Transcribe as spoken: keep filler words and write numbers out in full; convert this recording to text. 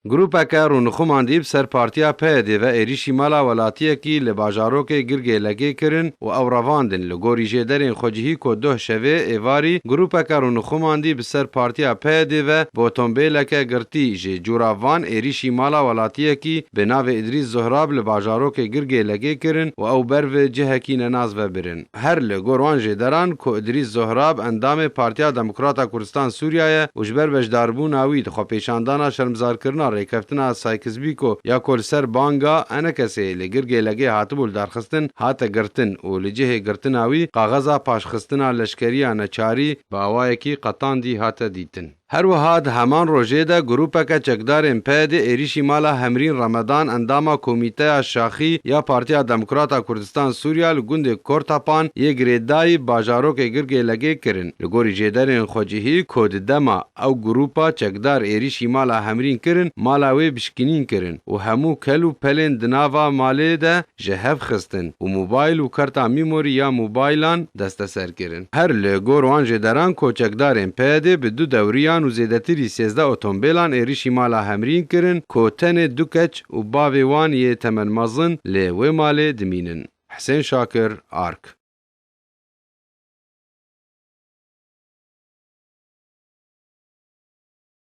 Grûpeke rûnixumandî bi ser partiya P Y D ve êrîşî mala welatiyekî li bajarokê Girgêlegê kirin û ew revandin. Li gorî jêderên xwecihî ku doh şevê êvarî grûpeke rûnixumandî bi ser partiya P Y D ve bi otombêleke girtî ji cûra van êrîşî mala welatiyekî bi navê Îdrîs Zohrab li bajarokê Girgêlegê kirin û ew ber bi cihekî nenas ve birin. Her li gor wan jêderan ku Îdrîs Zohrab endamê Partiya Demokrata Kurdistan Sûriya ye û ji ber beşdarbûna wî di xwepêşandana şermzarkirina rêkeftina Sykes-Picot ya ku li ser banga Enekesê li Girgêlegê hatibû lidarxistin hate girtin û li cihê girtina wî kaxeza paşxistina leşkeriya neçarî bi awayekî qetandî hate dîtin. Her wiha di heman rojê de grûpeke çekdarên P Y D êrîşî mala Hemrîn Remedan, endama Komîteya Şaxî ya Partiya Demokrata Kurdistan Sûriya li gundê Kortapan yê girêdayî bajarokê Girgêlegê kirin. Li gorî jêderên xwecihî ku di dema ew grûpa çekdar êrîşî mala Hemrîn kirin, mala wê bişkînîn kirin û hemû kel û pelên di nava malê de ji hev xistin û mobayl û karta mîmorî ya mobaylan desteser kirin. Her li gor wan jêderan ku çekdarên P Y D bi du dewriyan û zêdetirî sêzdeh otombêlan êrîşî mala Hemrîn kirin ku tenê du keç û bavê wan yê temenmezin li wê malê dimînin. Hisên Şakir, Ark.